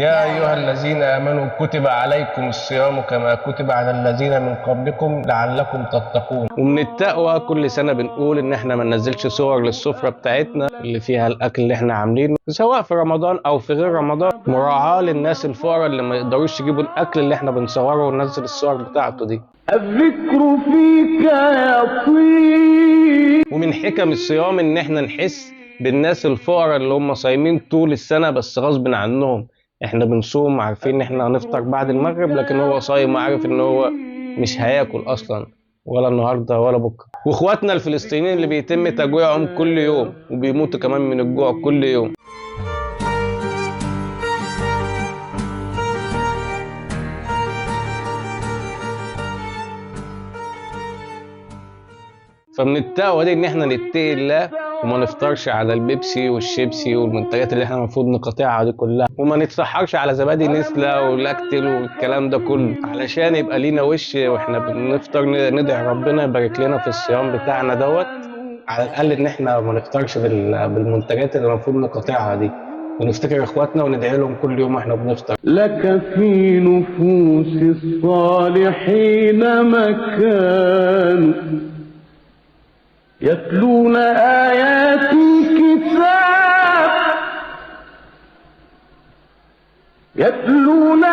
يا أيها الذين آمنوا كتب عليكم الصيام كما كتب على الذين من قبلكم لعلكم تتقون. ومن التقوى كل سنة بنقول إن إحنا ما ننزلش صور للسفرة بتاعتنا اللي فيها الأكل اللي إحنا عاملينه، سواء في رمضان أو في غير رمضان، مراعاة للناس الفقراء اللي ما يقدروش يجيبوا الأكل اللي إحنا بنصوره وننزل الصور بتاعته دي. الذكر فيك يطيب. ومن حكم الصيام إن إحنا نحس بالناس الفقراء اللي هم صايمين طول السنة بس غصب عنهم. احنا بنصوم عارفين ان احنا هنفطر بعد المغرب، لكن هو صايم وعارف ان هو مش هياكل اصلا ولا النهارده ولا بكره. واخواتنا الفلسطينيين اللي بيتم تجويعهم كل يوم وبيموتوا كمان من الجوع كل يوم. فمن التقوى دي ان احنا نتقي الله وما نفطرش على البيبسي والشيبسي والمنتجات اللي احنا المفروض نقاطعها دي كلها، وما نتسحرش على زبادي نسلة ولاكتل والكلام ده كله، علشان يبقى لينا وش واحنا بنفطر ندعي ربنا يبارك لنا في الصيام بتاعنا دوت. على الاقل ان احنا ما نفطرش بالمنتجات اللي المفروض نقاطعها دي، ونفتكر اخواتنا وندعي لهم كل يوم واحنا بنفطر. لك في نفوس الصالحين مكان يتلون آيات الكتاب، يتلون